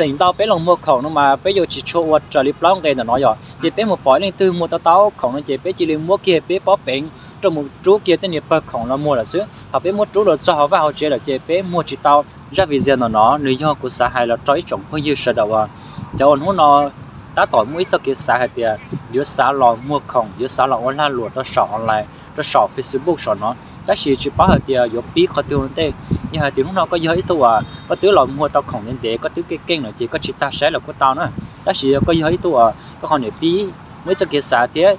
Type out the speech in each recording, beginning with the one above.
Feem ntau peb los muag khoom no mas peb yuav tsis tshua ua raws li plaub nqe ntawm no yom. Ces peb mus pom ib leej twg muag tau tau khoom no ces peb cia li muab kiag peb pob peev rau mus rub kiag tej niag pawg khoom los muag lawm xwb. Thaum peb muab rub los txog hauv vaj hauv tsev lawm ces peb muag tsis tau. Zaj video ntawm no nws yog kuv xav hais los rau ib tsoom phooj ywg sawv daws uas cov uas hnub no tab tom muaj ib txoj kev xav hais tias yuav xav los muag khoom, yuav xav los ua lag luam rau saum online, rau saum Facebook saum no, tab sis tsis paub hais tias yuav pib qhov twg ua ntej. Yog hais tias hnub no koj yog ib tug uas koj twb los muag tau khoom ntev ntev, koj twb keej keej lawm ces koj tsis tas saib los kuj tau na. Tab sis yog koj yog ib tug uas koj ho niam pib muaj ib txoj kev xav thiab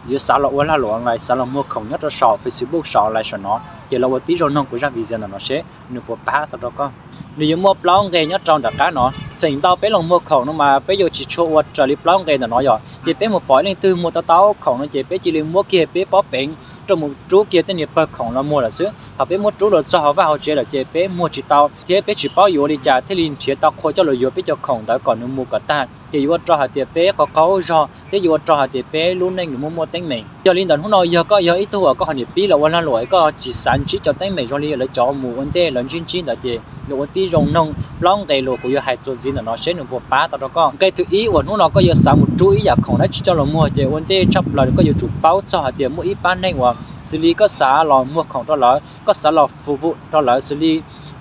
yuav xav los ua lag luam online, xav los muag khoom nyob rau saum Facebook saum online saum no, ces los ua tib zoo noog kuv zaj video ntawm no seb nws puas pab tau rau koj. Nws yuav muaj plaub nqe nyob rau nram qab no. Feem ntau peb los muag khoom no mas peb yuav tsis tshua ua raws li plaub nqe ntawm no yom. Ces peb mus pom ib leej twg muag tau tau khoom no ces peb cia li muab kiag peb pob peev rau mus rub kiag tej niag pawg khoom los muag lawm xwb. Thaum peb muab rub los txog hauv vaj hauv tsev lawm ces peb muag tsis tau thiab peb tsis paub yuav ua li cas thiaj li nrhiav tau qhua coj los yuav peb cov khoom ntawd kom nws mus kom tag, ces yuav ua rau hais tias peb qaug qaug zog thiab yuav ua rau hais tias peb lub neej nws muaj muaj teeb meem. Yog li ntawd hnub no yog koj yog ib tug uas koj ho niam pib los ua lag luam, koj tsis xav ntsib cov teeb meem zoo li lawv cov mus ua ntej lawv ntsib ntsib ntawd ces los ua tib zoo noog plaub nqe los kuv yuav hais txuas ntxiv ntawm no seb nws puas pab tau rau koj. Nqe thib ib uas hnub no koj yuav xav mus rub ib yam khoom dab tsi coj los muag ces ua ntej tshaj plaws koj yuav tsum paub txog hais tias muaj ib pab neeg uas xws li koj xav los muag khoom rau lawv, koj xav los fus vum rau lawv xws li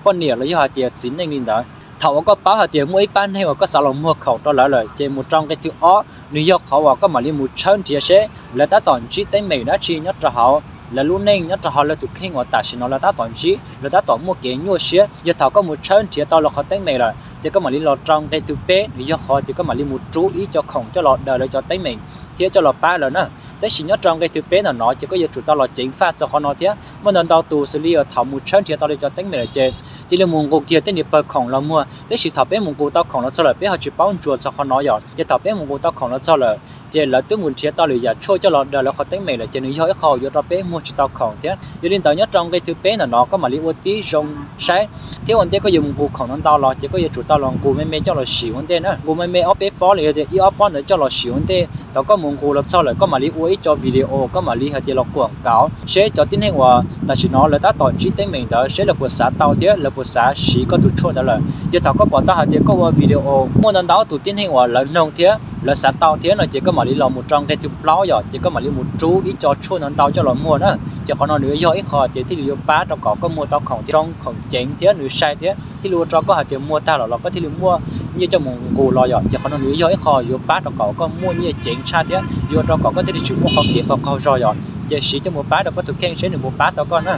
poj niam los yog hais tias txiv neej li ntawd. Thaum uas koj paub hais tias muaj ib pab neeg uas koj xav los muag khoom rau lawv lawm ces mus rau nqe thib ob, nws yog qhov uas koj mam li mus tshawb nrhiav seb lawv tab tom ntsib teeb meem dab tsi nyob rau hauv lawv lub neej, nyob rau hauv lawv tus kheej uas tam sim no lawv tab tom ntsib, lawv tab tom muaj kev nyuaj siab. Yog thaum koj mus tshawb nrhiav tau lawv qhov teeb meem lawm ces koj mam li los rau nqe thib peb, nws yog qhov tias koj mam li mus rub ib co khoom coj los daws lawv cov teeb meem thiab coj los pab lawv na. Tab sis nyob rau nqe thib peb ntawm no ces koj yuav tsum tau los ceev faj txog qhov no thiab. Muaj ntau ntau tus xws li uas thaum mus tshawb nrhiav tau lawv cov teeb meem lawm ces cia li mus nqus kiag tej niag pawg khoom los muag, tab sis thaum peb mus nqus tau khoom los txog lawm peb ho tsis paub ntsuas txog qhov no yom. Ces thaum peb mus nqus tau khoom los txog lawm ces lawv twb mus nrhiav tau lwm yam tshuaj coj los daws lawv qhov teeb meem lawm ces nws yog ib qho yuav rau peb muag tsis tau khoom thiab. Yog li ntawd nyob rau nqe thib peb ntawm no koj mam li ua tib zoo saib thiab ua ntej koj yuav mus nqus khoom no ntau los ces koj yuav tsum tau los nqus me me coj los sim ua ntej na. Nqus me me ob peb pob los yog tias ib ob pob ntawd coj los sim ua ntej, thaum koj mus nqus los txog lawm koj mam li ua ib co video, koj mam li hais tias los kuam kauv seb cov tib neeg uas tam sim no lawv tab tom ntsib teeb meem ntawd seb lawv puas xav tau thiab lawv puas xav siv koj tus tshuaj ntawd lawm. Yog thaum koj pom tau hais tias koj ua video muaj ntau ntau tus tib neeg uas lawv noog thiab lawv xav tau thiab no ces koj mam li los mus rau nqe thib plaub yom, ces koj mam li mus rub ib co tshuaj ntau ntau coj los muag na. Ces qhov no nws yog ib qho tias thiaj li yuav pab rau kom koj muag tau khoom thiab zoo, khoom ceev thiab nws sai thiab thiaj li ua rau koj hais tias muag tag los los koj thiaj li muaj nyiaj coj mus nqus los yom. Ces qhov no nws yog ib qho yuav pab rau kom koj muaj nyiaj ceev tshaj thiab yuav ua rau kom koj thiaj li tsis muaj qhov kev qaug qaug zog yom. Ces siv coj mus pab rau koj tus kheej seb nws puas pab tau koj na.